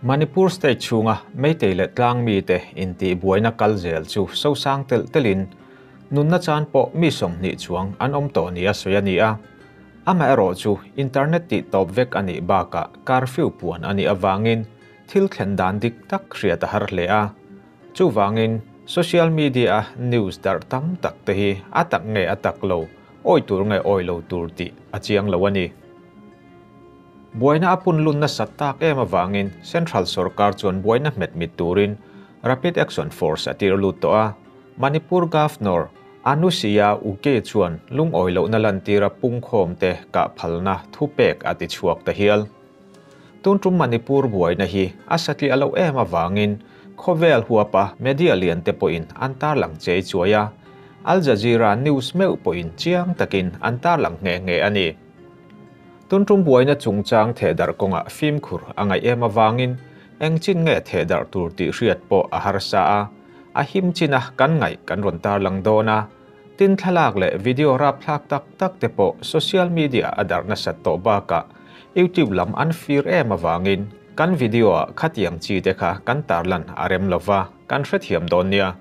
Manipur state chhunga Meitei leh tlangmite intihbuaina kal zel chu sosang telh telhin nunna chan pawh mi 20 chuang an awm tawh nia sawi a ni a. Amaherawh chu internet tih tawp vek a nih bakah curfew puan a nih avangin thil thlen dan dik tak hriat a har hle a. Chuvangin social media a news darh tam tak te hi a tak nge a tak lo, awi tur nge awi lo tur tih a chiang lo a ni. Buaina a pun lun nasat tak em avangin Central Sorkar chuan buaina hmet mit turin Rapid Action Force a tir lut tawh a. Manipur Governor Anusuiya Uikey chuan lungawi lohna lantira pungkhawm te kah phalna thupek a ti chhuak ta hial. Tun tum Manipur buaina hi a satliah loh em avangin khawvel huapa media lian te pawhin an tarlang chei chuai a, Al Jazeera News meuh pawhin chiang takin an tarlang nghe nghe a ni. Tun tum buaina chungchang thehdarh kawngah fimkhur a ngaih em avangin eng chin nge thehdarh tur tih hriat pawh a harsa a, a him china kan ngaih kan rawn tarlang dawn a. Tin thlalak leh video rapthlak tak tak te pawh social media a darh nasat tawh bakah YouTube lam an fir em avangin kan video ah khatiang chi te kha kan tarlan a rem lova kan hrethiam dawn nia.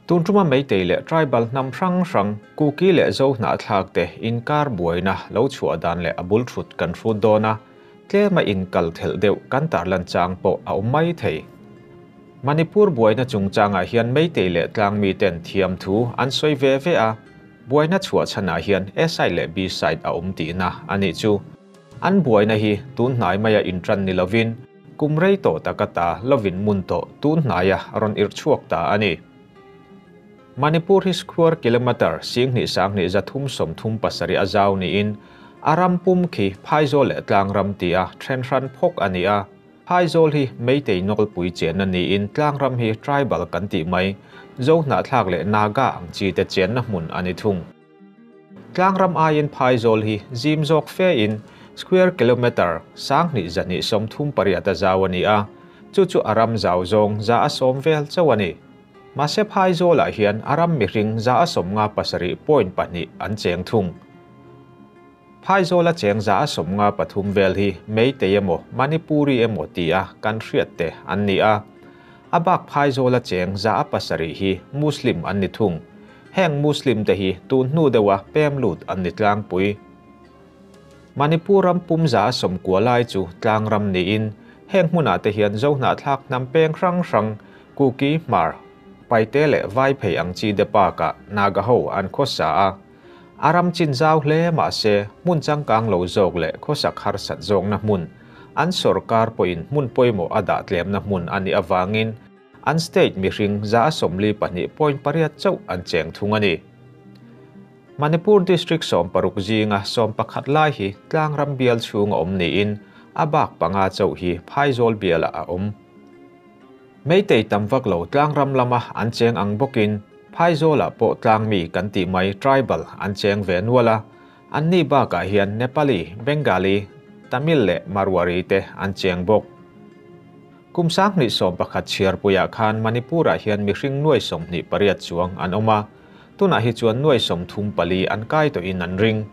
Tun tuma Meitei leh tribal hnam hrang hrang Kuki leh Zo hnahthlak te inkar buaina lo chhuah dan leh a bul thut kan hrut dawn a, tlema inkal thelh deuh kan tarlan chang pawh a awm mai thei. Manipur buaina chungchangah hian Meitei leh tlangmi ten thiam thu an sawi ve ve a, buaina chhuah chhanah hian A side leh B side a awm tihna a nih chu. An buaina hi tun hnai maia intran ni lovin kum rei tawh taka ta lovin mun tawh tun hnaia rawn irh chhuak ta a ni. Manipur hi square kilometre 23,337 a zau niin a ram pum khi Phaizawl leh Tlangram tia then hran phawk a ni a. Phaizawl hi Meitei nawlpui chenna niin Tlangram hi tribal kan tih mai, Zo hnahthlak leh Naga ang chi te chenna hmun a ni thung. Tlangram aiin Phaizawl hi zim zawk fe in square kilometre 2238 a zau a ni a, chu chu a ram zau zawng 110 vel chauh a ni. Mahse Phaizawlah hian a ram mihring 57.2 an cheng thung. Phaizawla cheng 53 vel hi Meitei emaw Manipuri emaw tia kan hriat te an ni a. A bak Phaizawla cheng 7 hi Muslim an ni thung. Heng Muslim te hi tun hnu deuha pem lut an ni tlangpui. Manipur ram pum 90 lai chu tlangram niin heng hmunah te hian Zo hnahthlak hnam peng hrang hrang Kuki Hmar Paite leh Vai phei ang chi te bakah Naga ho an khawsa a. A ram chin zau hle mahse hmun changkang lo zawk leh khawsak harsat zawkna hmun an sorkar pawhin hmun pawimawh a dah tlemna hmun a nih avangin an state mihring 42.8 chauh an cheng thung a ni. Manipur district 16 zinga 11 lai hi tlangram bial chhung a awm niin a bak panga chauh hi Phaizawl bialah a awm. Meitei tam vak lo tlangram lama an cheng ang bawkin Phaizawlah pawh tlangmi kan tih mai tribal an cheng ve nual a, an ni bakah hian Nepali, Bengali, Tamil leh Marwari te an cheng bawk. Kum 2011 chhiarpuiah khan Manipurah hian mihring nuai 28 chuang an awm a, tunah hi chuan nuai 34 an kai tawhin an ring.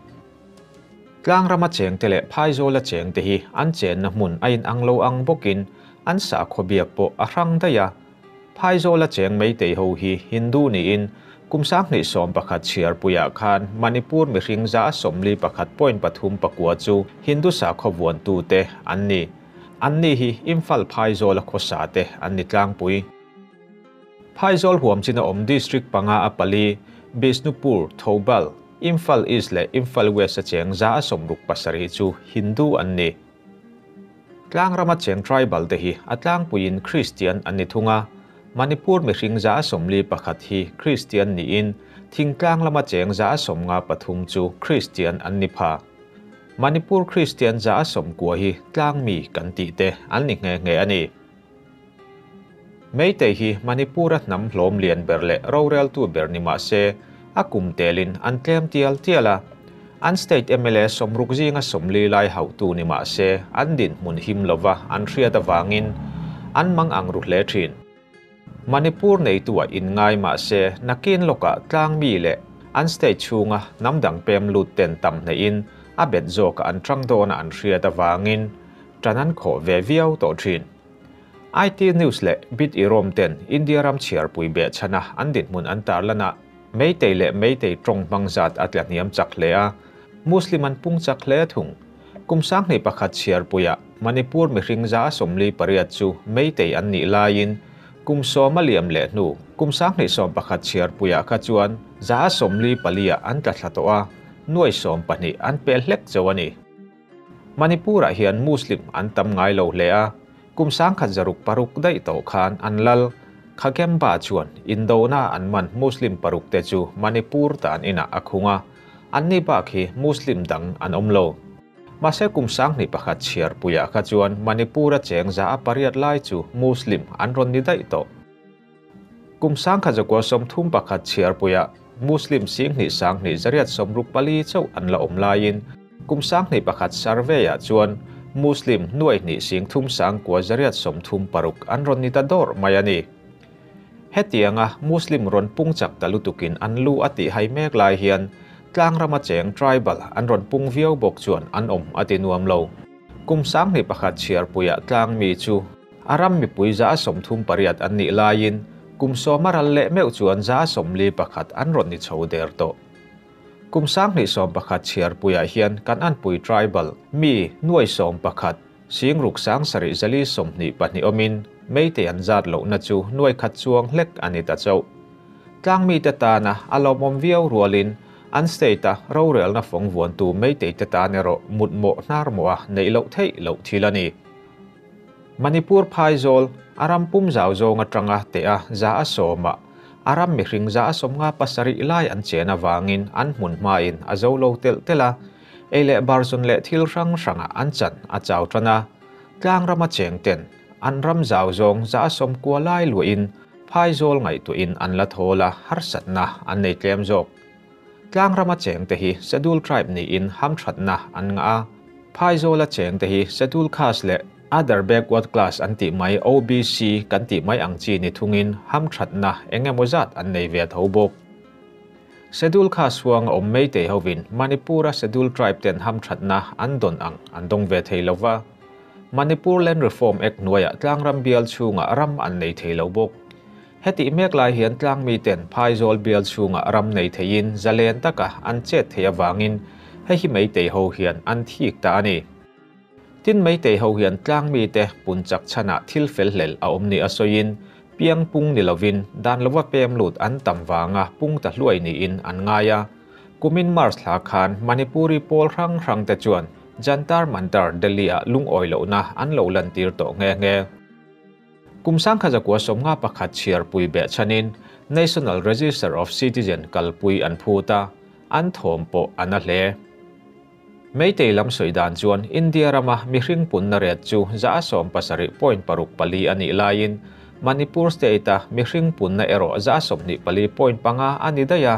Tlangrama cheng te leh Phaizawla cheng te hi an chenna hmun a inang lo ang bawkin an sakhaw biak pawh a hrang daih a. Phaizawla cheng Meitei ho hi Hindu niin kum 2011 chhiarpuiah khan Manipur mihring 41.39 chu Hindu sakhaw vuantu te an ni. An ni hi Imphal Phaizawla khawsa te an ni tlangpui. Phaizawl huam china awm district panga a pali Bishnupur, Thoubal, Imphal East leh Imphal West a cheng 67 chu Hindu an ni. Tlangrama cheng tribal te hi a tlangpuiin Christian an ni thung a. Manipur mihring 41 hi Christian niin thingtlang lama cheng 53 chu Christian an ni pha. Manipur Christian 90 hi tlangmi kan tih te an ni nghe nghe a ni. Meitei hi Manipura hnam hlawm lian ber leh rorel tu ber ni mahse a kum telin an tlem tial tial a. An state MLA 60 zinga 40 lai hauh tu ni mahse an din hmun him lova an hriat awangin an mang ang ru hle thin. Manipur nei tua in ngai mahse nakin loka tlangmi leh an state chhunga namdang pem lut ten tam hne in a bet zawka an tang dawna an hriat awangin tanan kho ve viau tawh thin. IT News leh Bit Irom ten India ram chhiarpui behchhana an dinhmun an tarlanah Meitei leh Meitei tawng hmang zat a tlahniam chak hle a, Muslim an pung chak hle thung. Kum 2001 chhiarpuiah Manipur mihring 48% chu Meitei an nih laiin kum 10 a liam leh hnu kum 2011 chhiarpuiah kha chuan 54% an tla thla tawh a, nuai 12 an pel hlek chauh a ni. Manipurah hian Muslim an tam ngai lo hle a, kum 1600 daih tawh khan an lal Khagemba chuan Indona an man Muslim paruk te chu Manipur tan inah a khung a, anni bak hi Muslim dang an awm lo. Mahse kum 2001 chhiarpuiah kha chuan Manipura cheng 8% lai chu Muslim an rawn ni daih tawh. Kum 1931 chhiarpuiah Muslim 2,284 chauh an la awm laiin kum 2001 survey-ah chuan Muslim nuai hnih sing thum sang kua zariat sawm thum paruk an rawn ni ta dawr mai a ni. Hetianga Muslim rawn pung chak ta lutukin an lu a tih hai mek lai hian tlangrama cheng tribal an rawn pung viau bawk chuan an awm a ti nuam lo. Kum 2001 chhiarpuiah tlang mi chu a ram mipui 38% an nih laiin kum 10 a ral leh meuh chuan 41% an rawn ni chho der tawh. Kum 2011 chhiarpuiah hian kan anpui tribal mi nuai 11 singruk sang sarih zali 22 awmin Meitei an zat lohna chu nuai khat chuang hlek a ni ta chauh. Tlang mi te tana a lawmawm viau rualin an state-a rorelna fawng vuantu Meitei te tan erawh mut mawh hnar mawh a neih loh theih loh thil a ni. Manipur Phaizol a ram pum zau zawng atanga te a 10% a ram mihring 57% lai an chen awangin an hmun hmain a zo lo tel tela ei leh barzun leh thil hrang hranga an chan a chau tana tlang rama cheng ten an ram zau zawng 90 lai luin Phaizol ngaihtuahin an la thola harsatna an nei tlem zawk. Tlang rama cheng te hi Schedule Tribe niin hamthatna an nga a. Phaizola cheng te hi Schedule Caste leh Other Backward Class an tih mai OBC kan tih mai ang chi ni thungin hamthatna engemaw zat an nei ve tho bawk. Schedule Caste huang a awm Meitei hovin Manipura Schedule Tribe ten hamthatna an dawn ang an dawng ve thei lova. Manipur Land Reform Act hnuaiah tlangram bial chhungah ram an nei thei lo bawk. Heti mek lai hian tlang mi ten Phaizol bial chhungah ram nei theiin zalen taka an chet thei awangin hei hi Meitei ho hian an thik ta a ni. Tin Meitei ho hian tlang mi te punchak chhanah thil fel hlel a awm ni a sawiin piang pung ni lovin dan lova pem lut an tam wanga pung ta hluai niin an ngai a. Kumin Mars thla khan Manipuri pawl hrang hrang te chuan Jantar Mantar Delhi-ah lungawi lohna an lo lan tir tawh nge nge. Kum 1951 chhiarpui behchhanin National Register of Citizen kalpui an phut a, an thawm pawh an a hle. Meitei lam sawi dan chuan India rama mihring punna ret chu 17.64 a nih laiin Manipur state-a mihring punna erawh 24.5 a ni daih a.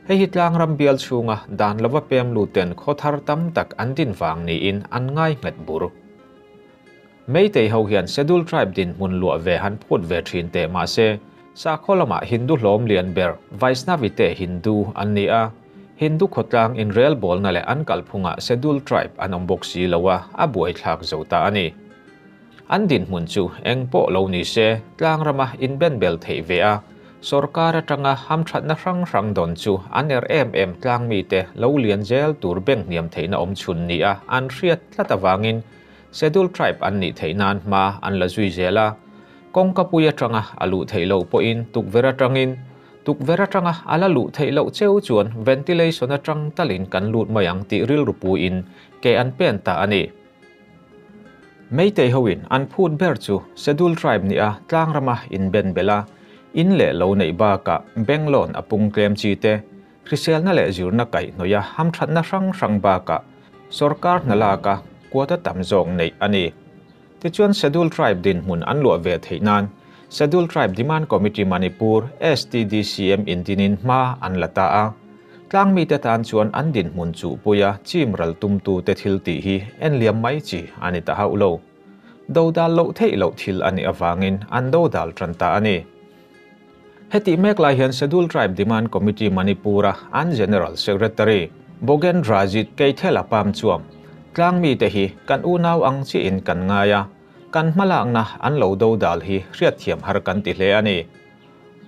Hei hi tlangram bial chhunga dan lova pem luten khaw thar tam tak an din wang niin an ngai nghet bur. Meitei ho hian Schedule Tribe din hmun luah ve han phut ve thin te mahse sakhaw lamah Hindu hlawm lian ber Vaishnavi te Hindu an ni a. Hindu khawtlang in rel bawlna leh an kalphunga Schedule Tribe an awm bawk si lo a, a buai thlak zo ta a ni. An din hmun chu eng pawh lo ni se tlang rama in ben bel thei ve a, sarkar atanga hamthatna hrang hrang dawn chu an er em em tlang mi te lo lian zel tur beng hniam theihna awm chhun ni a an hriat tlat awangin Schedule Tribe an nih theih nan hma an la zui zel a. Kawngka pui atanga a luh theih loh pawhin tukverh atangin tukverh atanga a la luh theih loh cheu chuan ventilation atang talin kan lut mai ang tih rilru puin ke an pen ta a ni. Meitei hoin an phut ber chu Schedule Tribe ni a tlangrama in ben bela in leh lo nei bakah bank loan a pung tlem chi te hriselna leh zirna kaih hnoia hamthatna hrang hrang bakah sarkar hnalaka quota tam zawk nei a ni. Tichuan Schedule Tribe din hmun an luah ve theih nan Schedule Tribe Demand Committee Manipur STDCM indinin hma an la ta a. Tlang mi te tan chuan an din hmun chu puia chim ral tum tu te thil ti hi en liam mai chi ani ta hauh lo. Do dal loh theih loh thil ani awangin an do dal tran ta ani. Heti mek lai hian Schedule Tribe Demand Committee Manipura an General Secretary Bogen Rajit Keithela pam chuam tlang mi te hi kan unau ang chi in kan ngaya. kan hmalakna an lo dodal hi hriatthiam har kan ti hle a ni.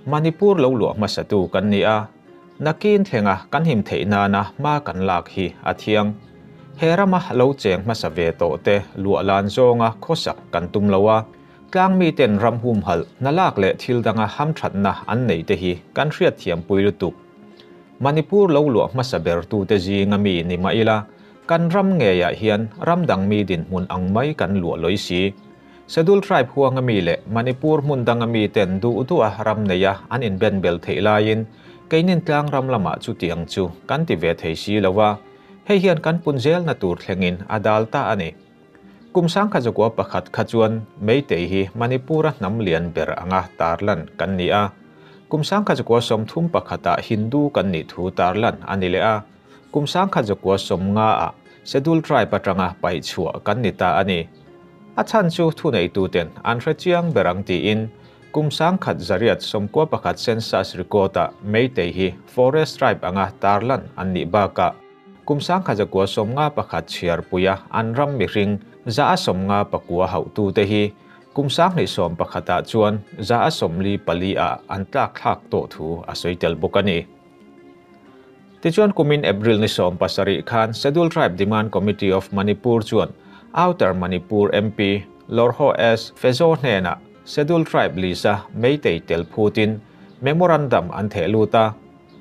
Manipur lo luah hmasatu kan ni a, nakin thlenga kan him theih nana hma kan lak hi a thiang. He rama lo cheng hmasa ve tawh te luah lan zawnga khawsak kan tum lo a, tlang miten ram humhalh hna lak leh thil danga hamthatna an nei te hi kan hriatthiam pui lutuk. Manipur lo luah hmasa bertute zinga mi ni mah ila, kan ram ngeiah hian ram dang mi dinhmun ang mai kan luah lawi si. Schedule Tribe huanga mi leh Manipur hmun danga mi ten duh duh a ram neia an inben bel theih laiin keinin tlang ram lamah chutiang chu kan ti ve thei si lo a, hei hian kan pun zelna tur thlengin a dal ta a ni. Kum 1901 kha chuan Meitei hi Manipur-a hnam lian ber anga tarlan kan ni a. Kum 1931-ah Hindu kan nih thu tarlan a ni leh a. Kum 1990-ah Schedule Tribe atanga paih chhuah kan ni ta a ni. A chhan chu thuneituten an hre chiang ber ang tiin kum 1991 census record-ah Meitei hi Forest Tribe anga tarlan an nih bakah kum 1991 chhiarpuia an ram mihring 159 hauhtute hi kum 2021-ah chuan 144-ah an tlak thlak tawh thu a sawi tel bawk a ni. Tichuan kumin April ni 17 khan Schedule Tribe Demand Committee of Manipur chuan Outer Manipur MP Lorho S. Phezo hnenah Schedule Tribe list-a Meitei tel phutin memorandum an theh lut a.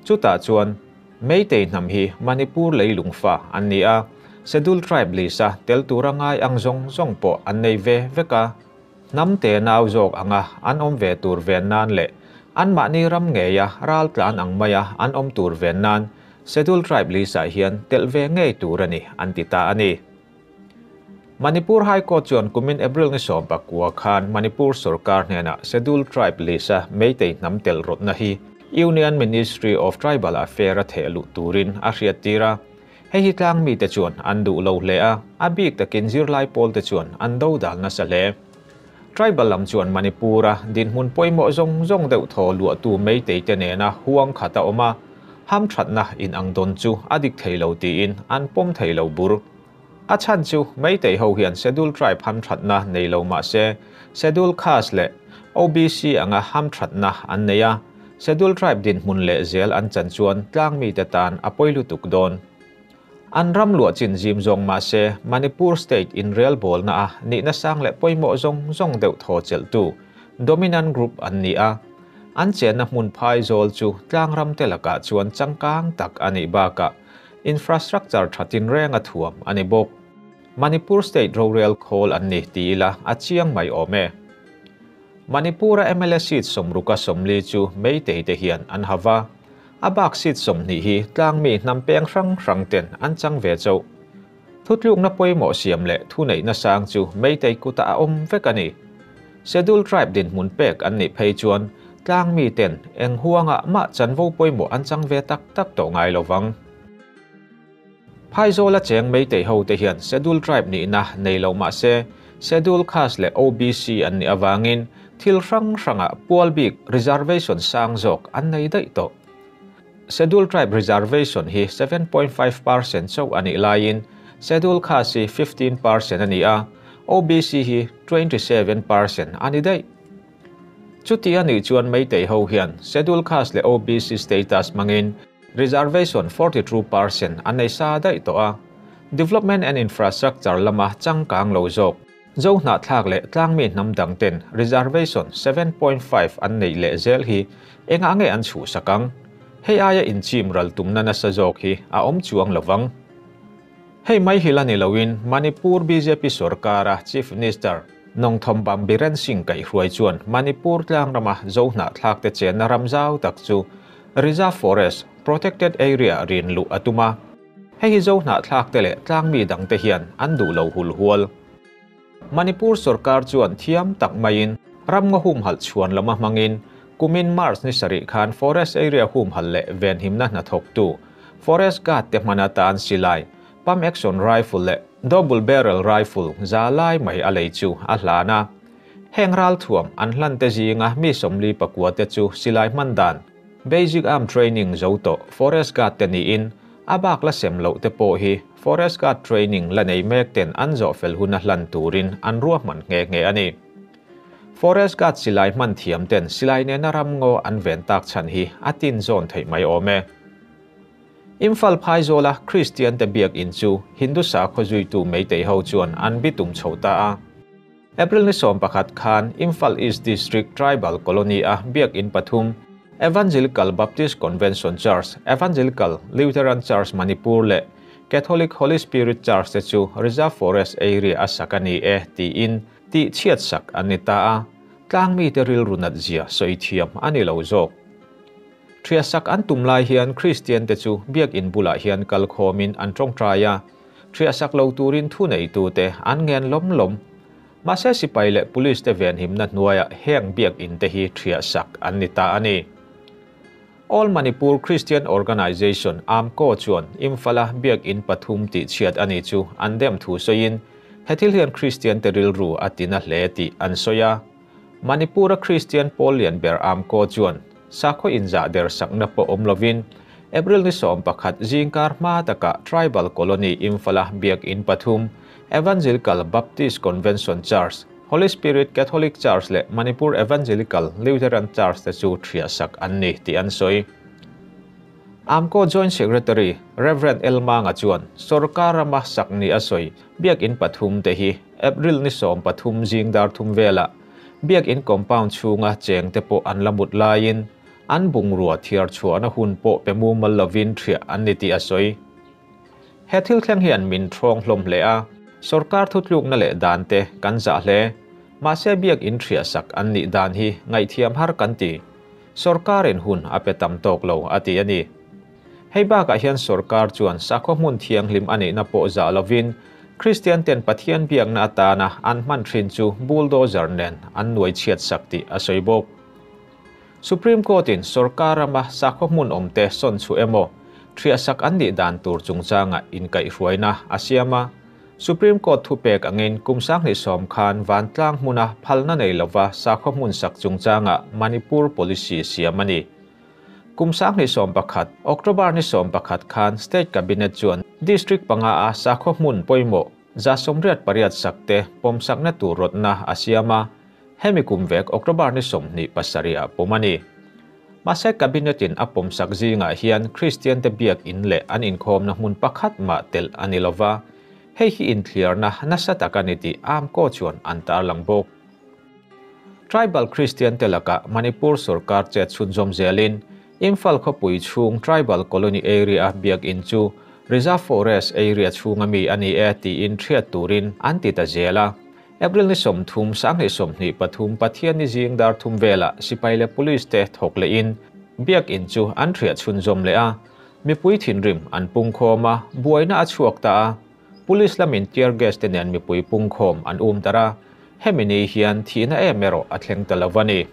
Chutah chuan Meitei hnam hi Manipur leilung fa an ni a, Schedule Tribe list-a tel tura ngai ang zawng zawng pawh an nei ve vek a. Hnam te nau zawk anga an awm ve tur ven nan leh anmahni ram ngeia ral tlan ang maia an awm tur ven nan Schedule Tribe list-ah hian telh ve ngei tur a ni an ti ta a ni. Manipur High Court chuan kumin April ni 19 khan Manipur sorkar hnenah Schedule Tribe list-a Meitei hnam tel rawtna hi Union Ministry of Tribal Affairs a theh luh turin a hriat tir a. Hei hi tlang mite chuan an duh lo hle a, a bik takin zirlai pawl te chuan an dodal nasa hle. Tribal lam chuan Manipur-a dinhmun pawimawh zawng zawng deuh thaw luahtu Meitei te nena huang khat a awm a, hamthatna in ang dawn chu a dik thei lo tiin an pawm thei lo bur. A chhan chu Meitei ho hian Schedule Tribe hamthatna nei lo mah se Schedule Caste leh OBC anga hamthatna an nei a, Schedule Tribe dinhmun leh zel an chan chuan tlang mite tan a pawi lutuk dawn. An ram luah chin zim zawng mah se Manipur State in relbawlna a nihna sang leh pawimawh zawng zawng deuh thaw chelhtu dominant group an ni a. An chenna hmun phai zawl chu tlang ram te lakah chuan changkang tak a nih bakah infrastructure thatin reng a thuam a ni bawk. Manipur State rorel khawl an ni ti ila a chiang mai awm e. Manipur-a MLA seat 60 40 chu Meitei te hian an hava. A bak seat 20 hi tlang mi hnam peng hrang hrang ten an chang ve chauh. Thutlukna pawimawh siam leh thu neihna sang chu Meitei kuta a awm vek a ni. Schedule Tribe dinhmun pek an nih phei chuan tlang mi ten eng huanga mah chanvo pawimawh an chang ve tak tak tawh ngai lovang. Phaizawla cheng Meitei ho te hian Schedule Tribe nihna nei lo mah se Schedule Caste leh OBC an nih awangin thil hrang hranga pual bik reservation sang zawk an nei daih tawh. Schedule Tribe reservation hi 7.5% chauh a nih laiin Schedule Caste hi 15% a ni a, OBC hi 27% a ni daih. Chuti a nih chuan Meitei ho hian Schedule Caste leh OBC status hmangin reservation 42% an nei sa daih tawh a. Development and infrastructure lama changkang lo zawk. Zo hnahthlak leh tlang mi hnam dang ten reservation 7.5 an nei leh zel hi engah nge an chhuh sakang. Hei aia inchim ral tumna nasa zawk hi a awm chuang lovang. Hei mai hi la ni loin Manipur BJP sorkara Chief Minister Nongthombam Biren Singh kaihhruai chuan Manipur tlang rama zo hnahthlak te chenna ram zau tak chu Reserve Forest Protected Area rin luh a tum a. Hei hi zo hnahthlak te leh tlang mi dang te hian an duh lo hul hual. Manipur sorkar chuan thiam tak maiin ram nga humhalh chhuan lama hmangin kumin March ni sarih khan Forest Area humhalh leh venhimna hnathawk tu Forest Guard te hmana tan silai Pump Action Rifle leh Double Barrel Rifle za lai mai a lei chu a hlan a. Heng ral thuam an hlan te zinga mi 44 te chu silai hman dan Basic Arm Training zo tawh Forest Guard te niin a bak la sem loh te pawh hi Forest Guard training la nei mek ten an zawh fel huna hlan turin an ruahman nghe nghe a ni. Forest Guard silai hman thiam ten silai nena ramngaw an ven tak chhan hi a tin zawn theih mai awm e. Imphal phaizawla Kristian te biak in chu Hindu sakhaw zuitu Meitei ho chuan an bitum chho ta a. April ni 11 khan Imphal East District Tribal Colony a biak in pathum Evangelical Baptist Convention Church, Evangelical Lutheran Church Manipur leh Catholic Holy Spirit Church te chu Reserve Forest Area a sak a ni e tiin tih chhiat sak an ni ta a, tlang mite rilru nat zia sawi thiam a ni lo zawk. Thiah sak an tum lai hian Kristian te chu biak in bulah hian kal khawmin an tawngtai a, thiah sak lo turin thu neitute an ngen lawm lawm. Mahse sipai leh police te venhimna hnuaiah heng biak in te hi thiah sak an ni ta a ni. All Manipur Christian Organization, AMCO, chuan Imphal-a biak in pathum tih chhiat a ni chu an dem thu sawiin hethil hian Kristian te rilru a tina hle tih an sawi a. Manipur-a Kristian pawl lian ber AMCO chuan sakhaw inzah der sakna pawh awm lovin April ni 11 zingkar hma takah Tribal Colony Imphal-a biak in pathum Evangelical Baptist Convention Church, Holy Spirit Catholic Church leh Manipur Evangelical Lutheran Church te chu thiah sak an ni tih an sawi. AMCO Joint Secretary Rev. Elmanga chuan sorkar rama sak ni a sawi biak in pathum te hi April ni 13 zing dar thum velah biak in compound chhunga cheng te pawh an la mut laiin an bungrua thiar chhuahna hun pawh pe mumal lovin thiah an ni tih a sawi. He thil thleng hian min thawng hlawm hle a, sorkar thutlukna leh dan te kan zah hle. Mahse biak in thiah sak an nih dan hi ngaihthiam har kan ti. Sorkarin hun a pe tam tawk lo a ti a ni. Hei bakah hian sorkar chuan sakhaw hmun thianghlim a nihna pawh zah lovin Kristian ten Pathian biakna atana an hman thin chu bulldozer nen an nuai chhiat sak tih a sawi bawk. Supreme Court in sorkar rama sakhaw hmun awm te sawn chu emaw thiah sak an nih dan tur chungchanga inkaihhruaina a siam a. Supreme Court thu pek angin kum 2010 khan vantlang hmuna phalna nei lova sakhaw hmun sak chungchanga Manipur policy siam a ni. Kum 2011 October ni 11 khan State Cabinet chuan District panga a sakhaw hmun pawimawh 188 sak te pawm sakna tur rawtna a siam a, hemi kum vek October ni 27 a pawm a ni. Mahse Cabinet in a pawm sak zingah hian Kristian te biak in leh an inkhawmna hmun pakhat mah tel a ni lova, hei hi inthliarna nasa tak a ni tih AMCO chuan an tarlang bawk. Tribal Kristian te lakah Manipur sorkar chet chhunzawm zelin Imphal khawpui chhung Tribal Colony Area biak in chu Reserve Forest Area chhunga mi a ni e tiin thiat turin an ti ta zel a. April ni 30 2023 Pathian ni zing dar thum velah sipai leh police te thawk lehin biak in chu an thiah chhunzawm leh a, mipui thinrim an pung khawm a, buaina a chhuak ta a. Police lamin tear gas te nen mipui pung khawm an um tar a, hemi ni hian thihna em erawh a thleng ta lo a ni.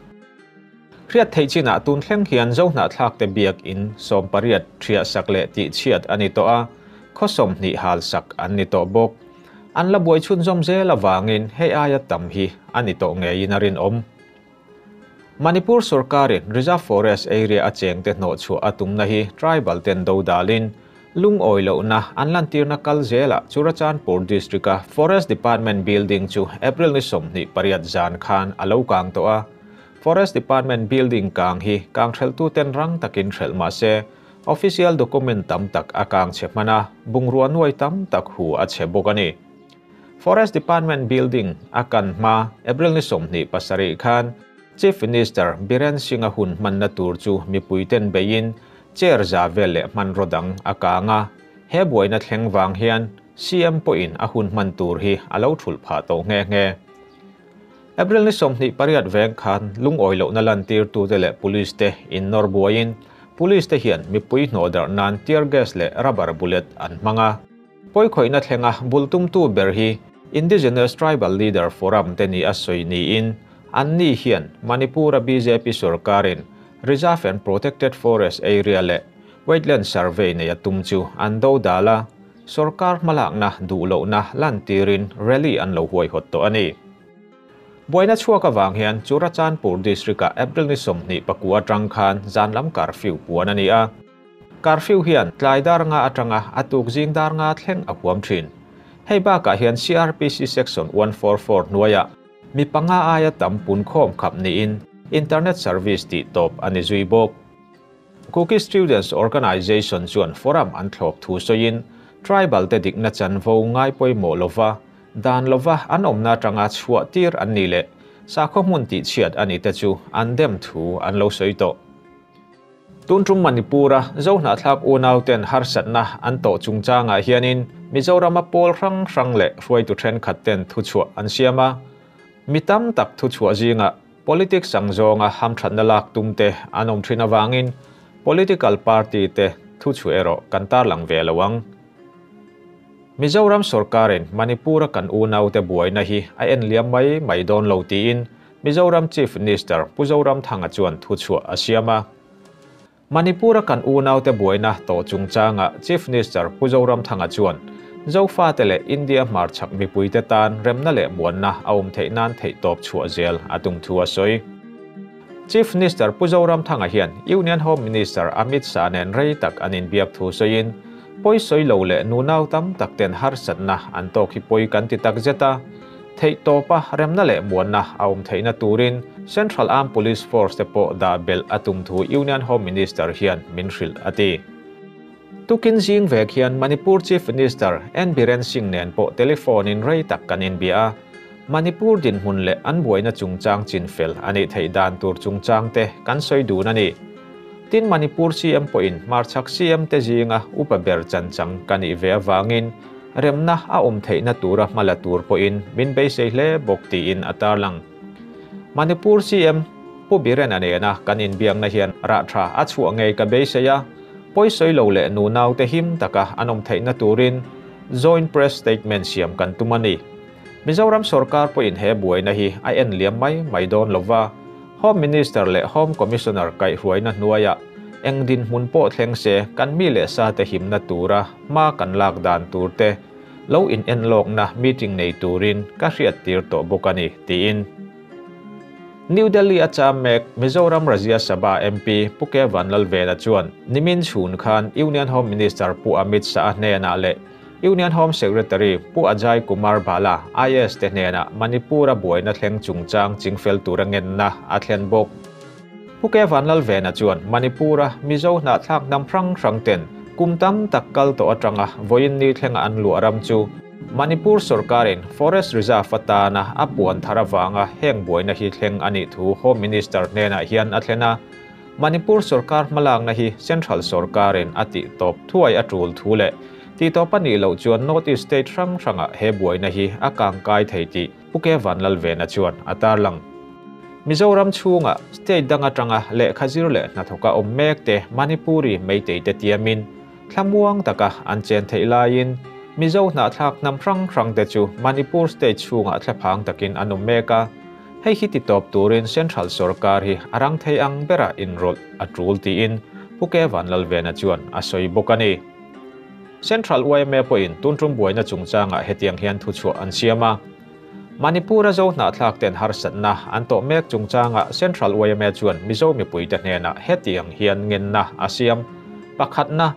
Hriat theih chinah tun thleng hian Zohnahthlak te biak in 18 thiah sak leh tih chhiat a ni tawh a, khaw 20 hal sak an ni tawh bawk. An la buai chhunzawm zel awangin hei aia tam hi a ni tawh ngeiin a rinawm. Manipur sorkarin Reserve Forest Area a cheng te hnawh chhuah a tumna hi tribal ten do dalin lungawi lohna an lantirna kal zelah Churachandpur District a Forest Department building chu April ni 28 zan khan a lo kang tawh a. Forest Department building kang hi kang theltu ten rang takin thelh mahse official document tam tak a kang che hman a, bungrua nuai tam tak hu a che bawk a ni. Forest Department building a kan hma April ni 27 khan Chief Minister Biren Singh a hun hmanna tur chu mipui ten beiin chair za vel leh hman rodang a kang a, he buaina thleng wang hian CM pawhin a hun hman tur hi a lo thulh phah tawh nghe nghe. April ni 28 veng khan lungawi lohna lantir tu te leh police te in nawr buaiin police te hian mipui hnawh darh nan tear gas leh rubber bullet an hmang a. Pawikhoihna thlenga bultum tu ber hi Indigenous Tribal Leader Forum te ni a sawi niin an ni hian Manipur a BJP sorkarin Reserve and Protected Forest Area leh Wetland Survey nei a tum chu an do dal a, sorkar hmalakna duh lohna lantirin rally an lo huaihawt tawh a ni. Buaina chhuak awang hian Churachandpur District a April ni 29 atang khan zan lam curfew puan a ni a. Curfew hian tlai dar nga atanga a tuk zing dar nga thleng a huam thin. Hei bakah hian CrPC Section 144 hnuaiah mi panga aia tam punkhawm khap niin internet service tih tawp a ni zui bawk. Kuki Students Organization chuan forum an thlawp thu sawiin tribal te dikna chanvo ngai pawimawh lova dan lova an awmna atanga chhuah tir an ni leh sakhaw hmun tih chhiat a ni te chu an dem thu an lo sawi tawh. Tun tum Manipur-a Zohnahthlak unauten harsatna an tawh chungchangah hianin Mizorama pawl hrang hrang leh hruaitu thenkhat ten thuchhuah an siam a. Mi tam tak thuchhuah zingah politics ang zawnga hamthatna lak tum te an awm thin avangin political party te thuchhuah erawh kan tarlang ve lo ang. Mizoram sorkarin Manipur-a kan unaute buaina hi a en liam mai mai dawn lo tiin Mizoram Chief Minister Pu Zoramthanga chuan thuchhuah a siam a. Manipur-a kan unaute buaina tawh chungchangah Chief Minister Pu Zoramthanga chuan Zofate leh India hmarchhak mipuite tan remna leh muanna a awm theih nan theihtawp chhuah zel a tum thu a sawi. Chief Minister Pu Zoramthanga hian Union Home Minister Amit Shah nen rei tak an inbiak thu sawiin, Pawi sawi lo leh nunau tam tak ten harsatna an tawk hi pawi kan ti tak zet a, theihtawpa remna leh muanna a awm theihna turin Central Armed Police Force te pawh dah belh a tum thu Union Home Minister hian min hrilh a ti. Tukin zing vek hian Manipur Chief Minister N Biren Singh nen pawh telephone in rei tak kan inbia a, Manipur dinhmun leh an buaina chungchang chinfel a nih theih dan tur chungchang te kan sawi dun a ni. Tin Manipur CM pawhin hmarchhak CM te zinga upa ber chanchang ka nih ve avangin remna a awm theihna tura hma la tur pawhin min beisei hle bawk tiin a tarlang. Manipur CM Pu Biren-a nena kan inbiakna hian rah tha a chhuah ngei ka beisei a, pawisawi lo leh nunaute him taka an awm theihna turin Joint Press Statement siam kan tum a ni. Mizoram sorkar pawhin he buaina hi a en liam mai mai dawn lova, Home Minister leh Home Commissioner kaihhruaina hnuaiah eng dinhmun pawh thleng se kan mi leh sate himna tura hma kan lak dan tur te lo in enlawkna meeting nei turin ka hriattir tawh bawk a ni, tiin. New Delhi a cham mek Mizoram Rajya Sabha MP Pu K Vanlalvena chuan nimin chhun khan Union Home Minister Pu Amit Shah hnenah leh Union Home Secretary Pu Ajay Kumar Bhalla, IAS te hnenah Manipur-a buaina thleng chungchang chingfel tura ngenna a thlen bawk. Pu K Vanlalvena chuan Manipur-a Mizo hnahthlak hnam hrang hrang ten kum tam tak kal tawh atanga vawiin ni thlenga an luah ram chu Manipur sorkarin Forest Reserve atana a puan thar avanga heng buaina hi thleng a nih thu Home Minister hnenah hian a thlen a. Manipur sorkar hmalakna hi Central sorkarin a tih tawp thuai a tul thu leh tih tawp a nih loh chuan North East state hrang hrangah he buaina hi a kangkai thei tih Pu K Vanlalvena chuan a tarlang. Mizoram chhunga state dang atanga lehkha zir leh hnathawka awm mek te Manipuri Meitei te tiamin thlamuang taka an chen theih laiin Mizo hnahthlak hnam hrang hrang te chu Manipur state chhungah thlaphang takin an awm mek a. Hei hi titawp turin Central sorkar hi a rang thei ang bera inrawlh a tul tiin Pu K Vanlalvena chuan a sawi bawk a ni. Central yma pawhin tun tum buaina chungchangah hetiang hian thuchhuah an siam a. Manipur-a Zo hnahthlak ten harsatna an tawh mek chungchangah Central yma chuan Mizo mipuite hnenah hetiang hian ngenna a siam. Pakhatna,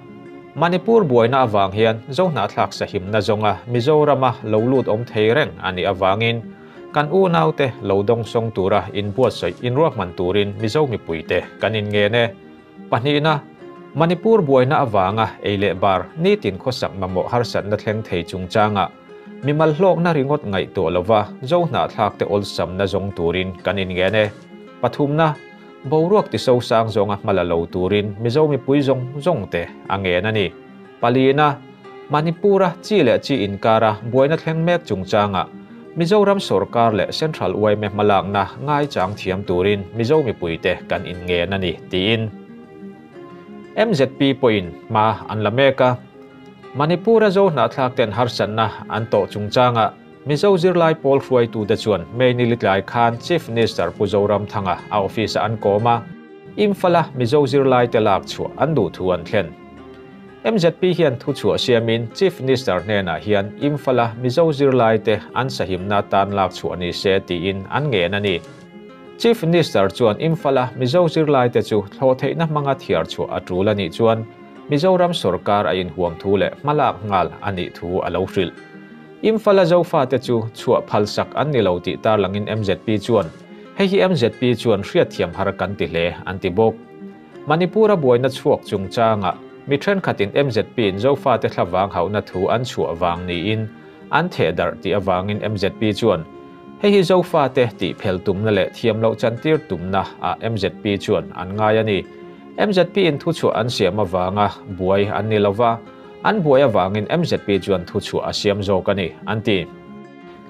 Manipur buaina avang hian Zo hnahthlak sahimna zawnga Mizorama lo lut awm thei reng a nih avangin Kan unaute lo dawngsawng tura inbuatsaih inruahman turin Mizo mipuite kan inngen e. Pahnihna, Manipur buaina avanga ei leh bar nitin khawsak mamawh harsatna thleng thei chungchangah mimal hlawkna ringawt ngaihtuah lova Zo hnahthlakte awlsamna zawng turin kan inngen e. Pathumna, boruak tisosang zawnga hma la lo turin Mizo mipui zawng zawngte a ngen a ni. Palina, Manipur-a chi leh chi inkara buaina thleng mek chungchangah Mizoram sorkar leh Central yma hmalakna ngaichang thiam turin Mizo mipuite kan inngen a ni, tiin MZP pawhin hma an la mek a. Manipur-a Zo hnahthlak ten harsatna an tawh chungchangah Mizo zirlai pawl hruaitute chuan May ni litlai khan Chief Minister Pu Zoramthanga a office-ah an kawm a, Imphal-a Mizo zirlaite lak chhuah an duh thu an thlen. MZP hian thuchhuah siamin Chief Minister hnenah hian Imphal-a Mizo zirlaite an sahimna tan lak chhuah ni se tiin an ngen a ni. Chief Minister chuan Imphal-a Mizo zirlaite chu thlawh theihna hmanga thiar chhuah a tul a nih chuan Mizoram sorkar a inhuam thu leh hmalak nghal a nih thu a lo hrilh. Imphal-a Zofate chu chhuah phalsak an ni lo tih tarlangin mzp chuan, Hei hi mzp chuan hriatthiam har kan ti hle, an ti bawk. Manipur-a buaina chhuak chungchangah mi thenkhatin MZP-in Zofate thlavang hauhna thu an chhuah vang niin an theh darh tih avangin MZP chuan hei hi Zofate tih phel tumna leh thiam loh chantir tumna ah MZP chuan an ngai a ni. MZP-in thuchhuah an siam avanga buai an ni lova, an buai avangin MZP chuan thuchhuah a siam zawk a ni, an ti.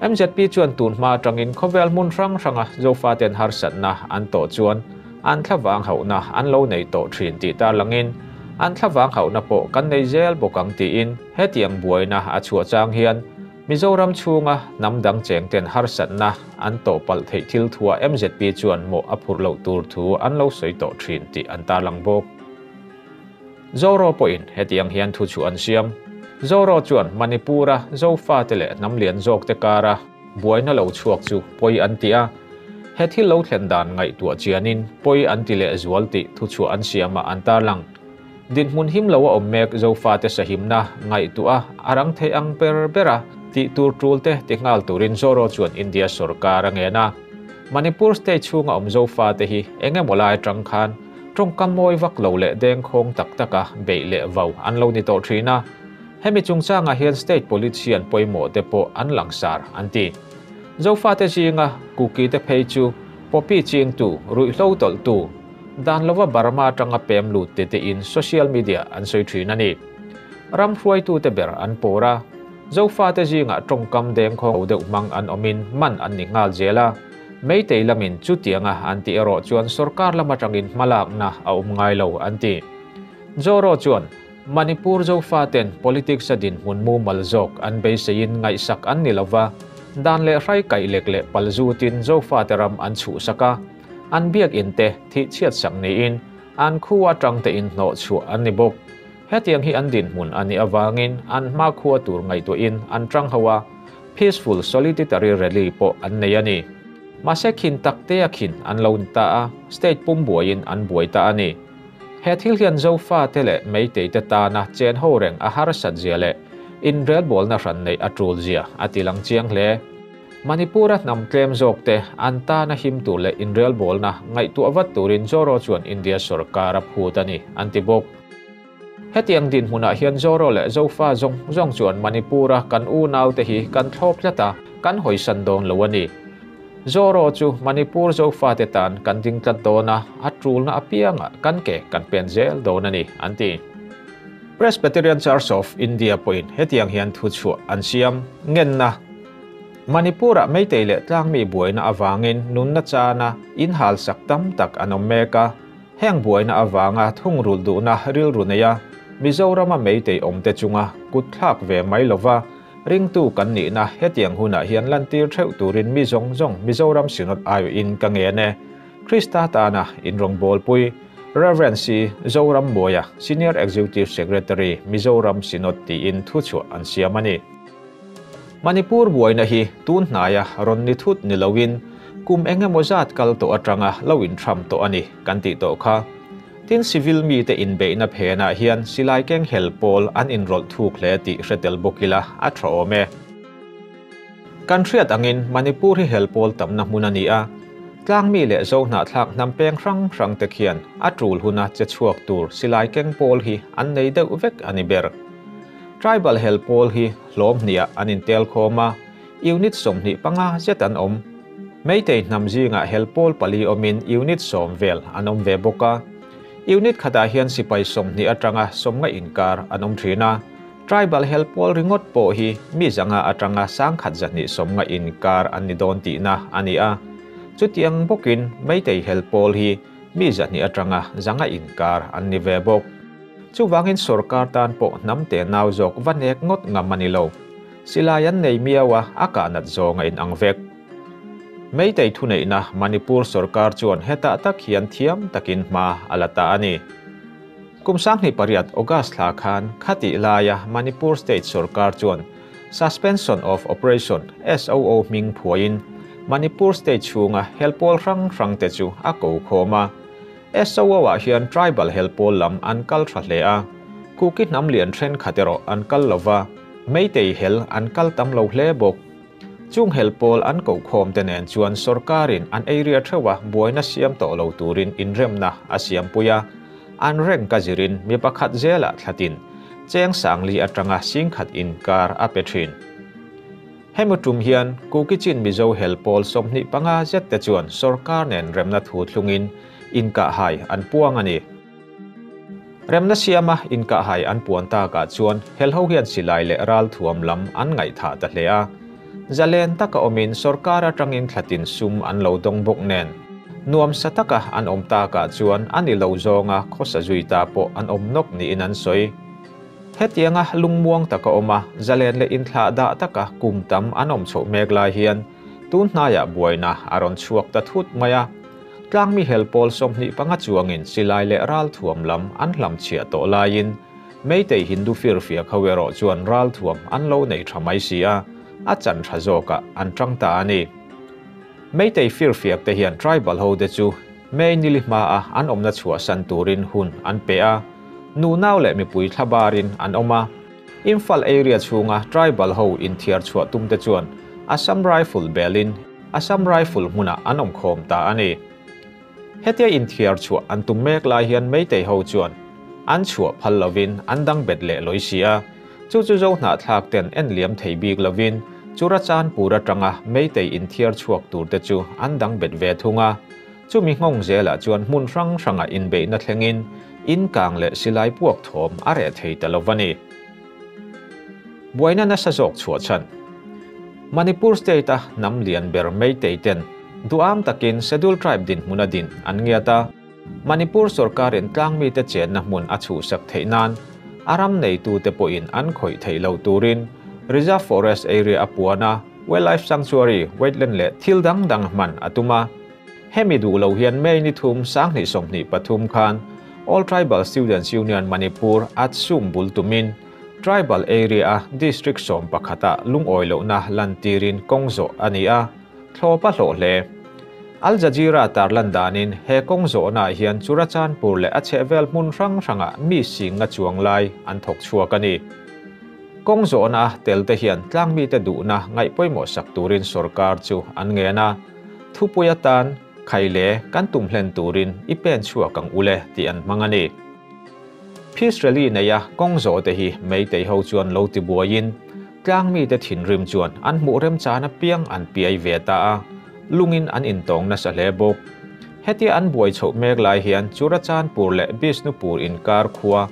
MZP chuan tun hma atangin khawvel hmun hrang hranga Zofaten harsatna an tawh chuan an thlavang hauhna an lo nei tawh thin tih tarlangin an thlavang hauhna pawh kan nei zel bawk ang tiin hetiang buaina a chhuah chang hian Mizoram chhunga hnam dang chengten harsatna an tawh palh theih thil thuah MZP chuan mawh a phurh loh tur thu an lo sawi tawh thin tih an tarlang bawk. Zoro pawhin hetiang hian thu chu an siam. Zoro chuan Manipur-a Zofate leh hnam lian zawkte kara buaina lo chhuak chu pawi an ti a, he thil lo thlen dan ngaihtuah chianin pawi an ti leh zual tih thuchhuah an siamah an tarlang. Dinhmun him lo a awm mek Zofate sahimna ngaihtuah a rang thei ang ber ber a tih tur tulte ti nghal turin Zoro chuan India sorkar a ngen a. Manipur state chhunga awm Zofate hi eng emaw lai atang khan Tawngkam mawi vak lo leh dengkhawng tak taka beih leh vau an lo ni tawh thin a, hemi chungchangah hian state police hian pawimawh te pawh an langsar an ti. Zofate zinga Kuki te phei chu poppy chingtu, ruihhlo tawlhtu, dan lova Burma atanga pem lut te tein social media an sawi thin a ni. Ram hruaitute ber an pawr a, Zofate zingah tawngkam dengkhawng deuh hmang an awmin man an ni nghal zel a, Meitei lamin chutianga an tih erawh chuan sorkar lam atangin hmalakna a awm ngai lo an ti. Zoro chuan Manipur Zofaten politics a dinhmun mumal zawk an beiseiin ngaihsak an ni lova, dan leh hrai kaih lek leh pal zutin Zofate ram an chhuhsak a, an biakinn te thihchhiatsak niin an khu atang te inhnawh chhuah an ni bawk. Hetiang hi an dinhmun a nih avangin an hmakhua tur ngaihtuahin an tang ho a, Peaceful Solitary Rally pawh an nei a ni. Mahse khin tak te a khin an lo ni ta a, state pum buaiin an buai ta a ni. He thil hian Zofa te leh Meitei te tana chen ho reng a harsat zia leh inrelbawlna hran neih a tul zia a ti lang chiang hle. Manipur-a hnam tlem zawk te an tana him tur leh inrelbawlna ngaihtuah vat turin Zoro chuan India sorkar a phut a ni, an ti bawk. Hetiang dinhmunah hian Zoro leh Zofa zawng zawng chuan Manipur-a kan unaute hi kan thlawp tlat a, kan hawisan dawn lo a ni. Zoro chu Manipur Zofate tan kan ding tlat dawn a, a tulna apiangah kan ke kan pen zel dawn a ni, an ti. Presbyterian Church of India pawhin hetiang hian thuchhuah an siam. Ngenna, Manipur-ah Meitei leh Tlangmi buaina avangin nunna chana inhalsak tam tak an awm mek a, Heng buaina avanga thungrulh duhna rilru neia Mizorama Meitei awmte chunga kut thlak ve mai lova ringtu kan nihna hetiang hunah hian lantir theuh turin mi zawng zawng Mizoram Synod aiawhin ka ngen e. Krista tana inrawngbawlpui Rev. C. Zoram Mawia, Senior Executive Secretary, Mizoram Synod tiin thuchhuah an siam a ni. Manipur buaina hi tun hnaia rawn ni thut ni loin kum eng emaw zat kal tawh atanga lo inthram tawh a ni kan tih tawh kha. Tin civil mite inbeihna phenah hian silai keng hel pawl an inrawlh thuk hle tih hre tel bawk ila a tha awm e. Kan hriat angin Manipur hi hel pawl tamna hmun a ni a, tlangmi leh Zohnahthlak hnam peng hrang hrang te khian a tul huna che chhuak tur silai keng pawl hi an nei deuh vek a ni ber. Tribal hel pawl hi hlawm hniah an intel khawm a, unit 25 zet an awm. Meitei hnam zingah hel pawl pali awmin unit 10 vel an awm ve bawk a. Unit khatah hian sipai 20 atanga 50 inkar an awm thin a. Tribal hel pawl ringawt pawh hi mi 500 atanga 1250 inkar an ni dawn tihna a ni a. Chutiang bawkin Meitei hel pawl hi mi 200 atanga 500 inkar an ni ve bawk. Chuvangin sorkar tan pawh hnam te nau zawk va nek ngawt ngam a ni lo. Silai an nei miau a, a kahnat zawng a inang vek. Meitei thuneihna Manipur sorkar chuan hetah tak hian thiam takin hma a la ta a ni. Kum 2008 August thla khan khatih laia Manipur state sorkar chuan Suspension of Operation, SOO, hming phuaiin Manipur state chhunga helpawl hrang hrangte chu a ko khawm a. SOO-ah hian tribal hel pawl lam an kal tha hle a. Kuki hnam lian thenkhat erawh an kal lova, Meitei hel an kal tam lo hle bawk. Chung hel pawl an kohkhawm te nen chuan sorkarin an area theuha buaina siam tawh lo turin inremna a siampui a, an rank a zirin mi pakhat zelah thlatin cheng sangli atanga singkhat inkar a pe thin. Hemi tum hian Kuki Chin Mizo hel pawl 25 zet te chuan sorkar nen remna thu thlungin inkahhai an puang a ni. Remna siama inkahhai an puan takah chuan hel ho hian silai leh ral thuam lam an ngaihthah ta hle a. Zalen taka awmin sorkar atangin thlatin sum an lo dawng bawk nen. Nuam sa taka an awm takah chuan an i lo zawnga khawsa zui ta pawh an awm nawk niin an sawi. Hetianga lungmuang taka awm a, zalen leh inthlah dah taka kum tam an awm chhoh mek lai hian tun hnaiah buaina a rawn chhuak ta thut mai a. Tlangmi hel pawl 25 chuangin silai leh ral thuam lam an hlam chhiah tawh laiin Meitei Hindu firfiak ho erawh chuan ral thuam an lo nei tha mai si a, a chan tha zawkah an tang ta a ni. Meitei firfiak te hian tribal ho te chu May nili hmaa an awmna chhuahsan turin hun an pe a, nunau leh mipui thlabarin an awm a. Imphal area chhunga tribal ho inthiar chhuah tum te chuan Assam Rifle belin Assam Rifle hmunah an awm khawm ta a ni. Hetia inthiar chhuah an tum mek lai hian Meitei ho chuan an chhuah phal lovin an dang bet leh lawi si a, chu chu zo hnahthlak ten en liam thei bik lovin Churachandpur atanga Meitei inthiar chhuak tur te chu an dang bet ve thung a. Chumi nghawng zelah chuan hmun hrang hranga inbeihna thlengin inkang leh silai puak thawm a reh thei ta lo va ni. Buaina nasa zawk chhuah chhan. Manipur state a hnam lian ber Meitei ten duham takin Schedule Tribe dinhmun a din an ngiat a, Manipur sorkarin tlangmite chenna hmun a chhuhsak theih nan a ram neitute pawhin an khawih theih loh turin Reserve Forest area a puan a, Wildlife Sanctuary, wetland leh thil dang dang hman a tum a. Hemi duh lo hian May ni thum 2023 khan All Tribal Students Union Manipur ATSUM bul tumin Tribal area a District 11 ah lungawi lohna lantirin kawng zawh a ni a, thlawp a hlawh hle. Al Jazeera tarlan danin he kawng zawhnaah hian Churachandpur leh a chhehvel hmun hrang hrangah mi singa chuang lai an thawk chhuak a ni. Kawng zawhna a tel te hian tlangmite duhna ngaihpawimawh sak turin sorkar chu an ngen a, thupui atan khaile kan tum hlen turin i pen chhuak ang ule tih an hmang a ni. Peace Rally neia kawng zawh te hi Meitei ho chuan lo ti buaiin tlangmite thinrim chuan an hmuh remchan apiang an piai ve ta a, lungin an intawng nasa hle bawk. Hetia an buai chhoh mek lai hian Churachandpur leh Bishnupur inkar khua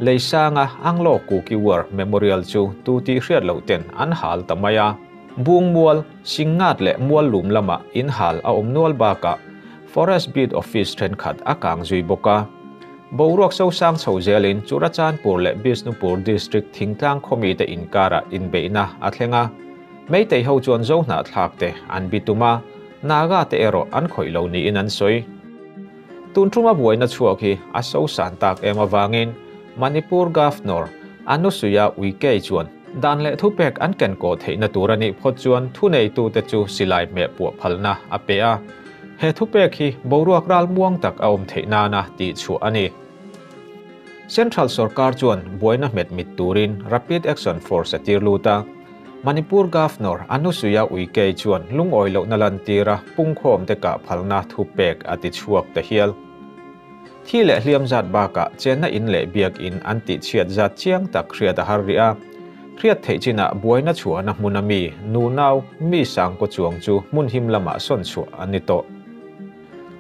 Leisanga Anglo Kuki War Memorial chu tu tih hriat loh ten an hal ta mai a. Bungmual, Singngat leh Mual lum lamah in hal a awm nual bakah Forest Beat Office thenkhat a kang zui bawk a. Boruak sosang chho zelin Churachandpur leh Bishnupur District thingtlang khawmi te inkarah inbeihna a thleng a. Meitei ho chuan zo hnahthlak te an bitum a, Naga te erawh an khawih lo niin an sawi. Tun thuma buaina chhuak hi a sosan tak em awangin Manipur Governor Anusuiya Uikey chuan dan leh thupek an ken kawh theihna tur a nih phawt chuan thuneitute chu silai hmeh puah phalna a pe a. He thupek hi boruak ral muang tak a awm theih nana tih chhuah a ni. Central sorkar chuan buaina hmet mit turin Rapid Action Force a tir lut a. Manipur Governor Anusuiya Uikey chuan lungawi lohna lantira pungkhawm te kah phalna thupek a ti chhuak ta hial. Thi leh hliam zat bakah chenna in leh biak in an tih chhiat zat chiang tak hriat a har rih a. Hriat theih chinah buaina chhuahna hmuna mi, nunau, mi sangkaw chuang chu hmun him lamah sawn chhuah an ni tawh.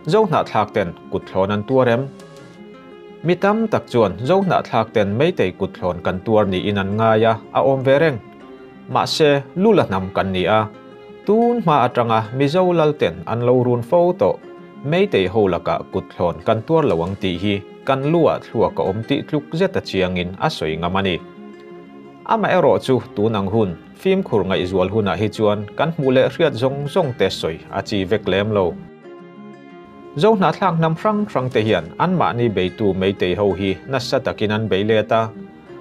Zo hnahthlak ten kutthlawn an tuar em? Mi tam tak chuan zo hnahthlak ten Meitei kutthlawn kan tuar niin an ngai a, a awm ve reng. Mahse, lula hnam kan ni a. Tun hma atanga Mizo lal ten an lo run fo tawh. Meitei ho lakah kutthlawn kan tuar lo ang tih hi kan luah thluak a awm tih tluk zet a chiangin a sawi ngam a ni. Amaherawh chu tun ang hun, fimkhur ngaihzual hunah hi chuan kan hmuh leh hriat zawng zawng te sawi a chi vek lem lo. Zo hnahthlak hnam hrang hrang te hian anmahni beitu Meitei ho hi nasa takin an bei let a,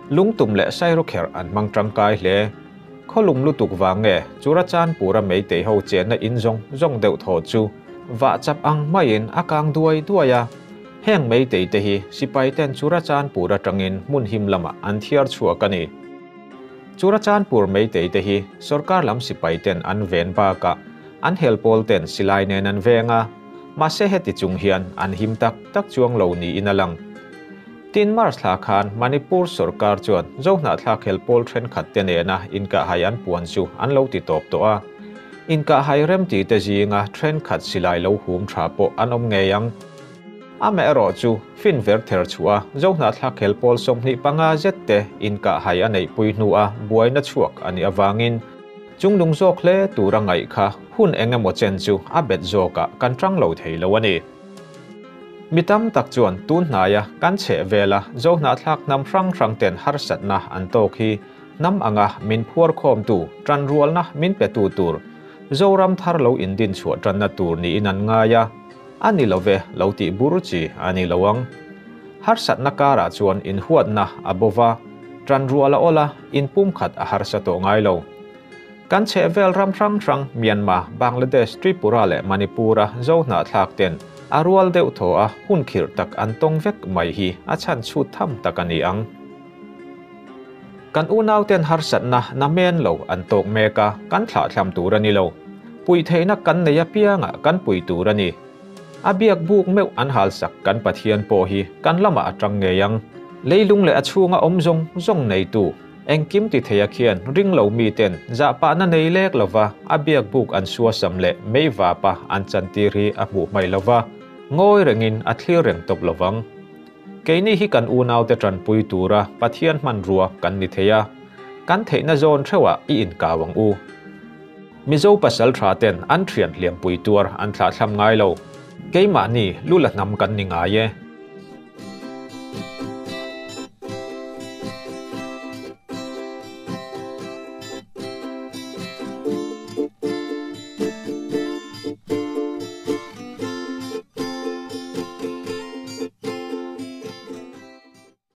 lungtum leh sairawkherh an hmang tangkai hle. Khawlum lutuk vang nge Churachandpura Meitei ho chenna in zawng zawng deuh thaw chu vah chap ang maiin a kang duai duai a. Heng Meitei te hi sipai ten Churachandpur atangin hmun him lamah an thiar chhuak a ni. Churachandpur Meitei te hi sorkar lam sipai ten an ven bakah an hel pawl ten silai nen an veng a, mahse heti chung hian an him tak tak chuang lo niin a lang. Tin March thla khan Manipur sorkar chuan Zohnahthlak hel pawl thenkhat te nena inkahhai an puan chu an lo ti tawp tawh a. Inkahhai remti te zinga thenkhat silai lo hum tha pawh an awm ngei ang. Amaherawh chu fin ver ther chhuah a Zohnahthlak hel pawl 25 zet te inkahhai a neihpui hnua buaina chhuak a nih avangin chungnung zawk hle tura ngaih kha hun eng emaw chen chu a bet zawkah kan tang lo thei lo a ni. Mi tam tak chuan tun hnaia kan chheh vela Zohnahthlak hnam hrang hrang ten harsatna an tawk hi hnam anga min phuar khawmtu, tanrualna min petu tur, Zoram thar lo indin chhuah tanna tur niin an ngai a, a ni lo ve lo tih bur chi a ni lo ang. Harsatna karah chuan inhuatna a bo va, tanrual a awl a, inpumkhat a harsa tawh ngai lo. Kan chhehvel ram hrang hrang Myanmar, Bangladesh, Tripura leh Manipur-a Zohnahthlak ten a rual deuh thaw a hun khirh tak an tawng vek mai hi a chhan chhut tham tak a ni ang. Kan unau ten harsatna namen lo an tawk mek a, kan thlahthlam tur a ni lo. Puih theihna kan nei apiangah kan pui tur a ni. A biak buk meuh an halsak kan Pathian pawh hi kan lamah a tang ngei ang. Leilung leh a chhunga awm zawng zawng neitu engkim ti thei a khian ring lo mi ten zahpahna nei lek lova a biak buk an suasam leh meivapa an chantir hi a hmuh hmaih lova, ngawi rengin a thlir reng tawp lovang. Keini hi kan unaute tanpui tura Pathian hmanrua kan ni thei a, kan theihna zawn theuhah i inkau ang u. Mizo pasal tha ten an thian hliampui tuar an thlahthlam ngai lo. Keimahni lu la hnam kan ni ngai e.